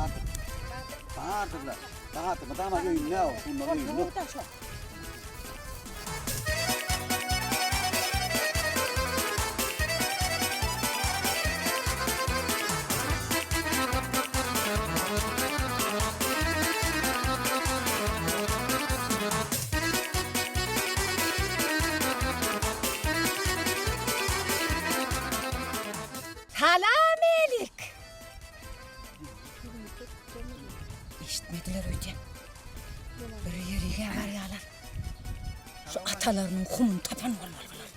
Bardyr. Bardyrlar. Bardyr. Mydama öýünde o. Şunlar öýünde. Salam elik! Eşitmediler öýdýän. Bir ýerige barýarlar. Şu atalarynyň humuny tapan bolmaly bular.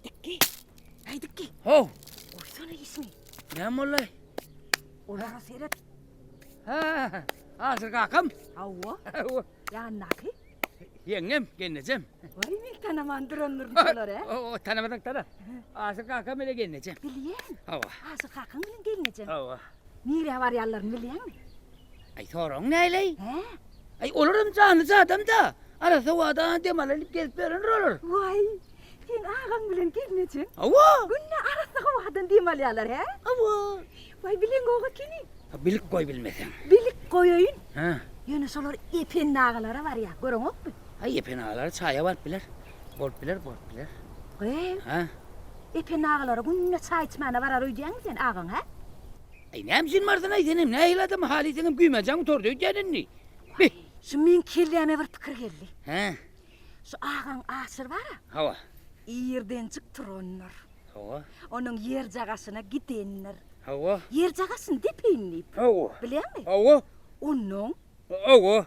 Dikki. Aý Dikki. How. Goýsana işiňi. Näme boldy? Olara seret. Ha, Aşyr kakam. Hawa. Hawa. Ýanyndaky. Ýeňňem, gelnejem. Waý, men tanaman durandyryn şolary, hä? O, tanamasaň tana. Aşyr kakam ile gelnejem. Bilýän. Hawa. Aşyr kakaň bilen gelnejeň. Hawa. Nirä barýanlaryny bilýäňmi? Aý, soragyň näleý? Hä? Aý, olaram janlyja adam-da. Arassa howadan dem alalyp gezip ýörendir olar. Waý, seň agaň bilen gelnejeň. Hawa. Günde arassa howadan dem alýarlar, hä? Hawa. Waý, bileňok ekeni. Bilip goý bilmeseň. Bilip goýaýyn. Hä. Ýöne şolar Ependi agalara barýar, göreňokmy? Aý, Ependi agalara çaýa baryp biler. Bolup biler, bolup biler. Gyz. Hä? Ependi agalara günde çaý içmäne barar öýdýäňmi sen agaň, hä? Aý, näme üçin barsyn-aý, senem nähili adam, haly seňem güýmenjäň gutardy öýdýän indi. Bi. Şu meň kelläme bir pikir geldi. Hä? Şu agaň Aşyr bar-a. Hawa. Irdenjik turandyr. Hawa. Onuň ýerjagaşyna gidendir. Hawa. Ýerjagaşyny depeýin diýip. Hawa. Bilýäňmi? Hawa. Onnoň. Hawa.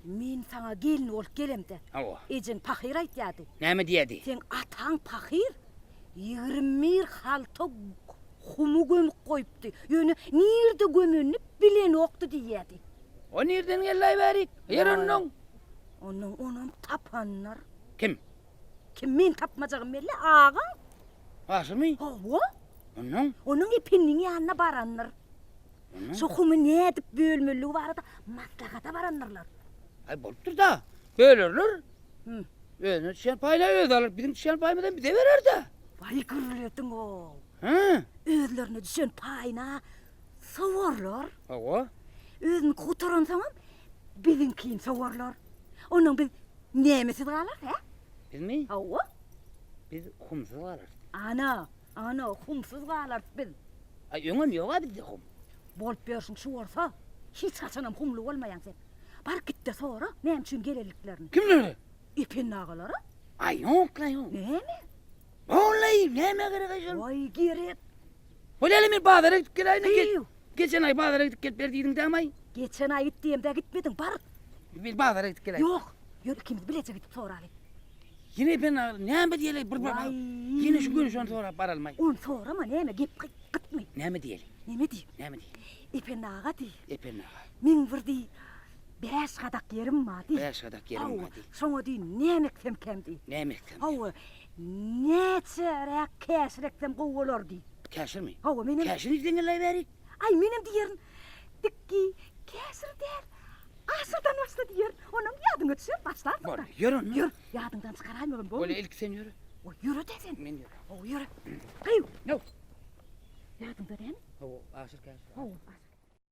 Men saňa gelin bolup gelemde. Hawa. Ejeň pahyr aýtýardy. Näme diýýärdi? Seň ataň pahyr 21 halta humy gömüp goýupdy. Ýöne nirde gömenini bilenokdy diýýärdi. O nirden geldi-aý bärik? Ýer onnoň. Onnoň onam tapandyr. Kim? Kim men tapmajagym belli, agaň. Aşyrmy? Hawa. Onnoň? Onuň Ependiniň ýanyna barandyr. Onnoň? Şo humy nädip bölmeliligi barada maslahata barandyrlar. Aý bolupdyr-da. Bölerler. Hüm. Özüne düşýän paýyny özi alar, biziň düşýän paýymyzam bize berer-dä. Waý gürlediň-ow. Hä? Özlerine düşen paýyna sowarlar. Hawa. Özüniňki gutaransoňam biziňkini sowarlar. Onnoň biz Nämesiz galarys, hä? Bizmi? Hawa. Biz humsuz galarys. Ana, ana, humsuz galarys biz. Aý, öňem ýog-a bizde hum. Bolup ýörşüň şu bolsa, hiç haçanam humly bolmaýaň sen. Bar git-de sora, näme üçin gelenliklerini. Kimlere? Ependi agalara. Aý, ýok-la, ýok. Näme? Ol-laý, nämä gerek-aý şol? Waý, gerek. Bolýa-la, men bazara gidip geläýin-le. Gyýw. Geçen aý bazara gidip gelip ber diýdiň dämi-aý? Geçen aý git diýemde gitmediň, bar. Men bazara gidip geläýin. Ýok, ýör ikimiz bileje gidip soraly. Ýene ben näme diýeli bir bir Ýene şu gün şony sorap baralmaý. Ony sorama näme gep gytmy? Näme diýeli? Näme diý? Näme diý? Ependi aga diý. Ependi aga. Meň bir diý bäş gadak ýerim bar diý. Bäş gadak ýerim bar diý. Şoňa diý näme eksemkäm diý. Näme eksem? Hawa, näçeräk käşir eksem gowy bolar diý. Käşirmi? Hawa, menem. Käşir diýseň bärik. Aý, menem diýerin. Dikgi, käşir däl. Aşyrdan başla diýerin. Onam ýadyňa düşer, başlarsyň-da. Bor, ýör onda. Ýör, ýadyňdan çykaraýmagyn, bolmy? Bolýa, ilki sen ýöre. Oý, ýöre-dä sen. Men ýöre. Hawa, ýöre. Gyýw. Ýok. Ýadyňda dämi? Hawa, aşyr käşir. Hawa, aşyr.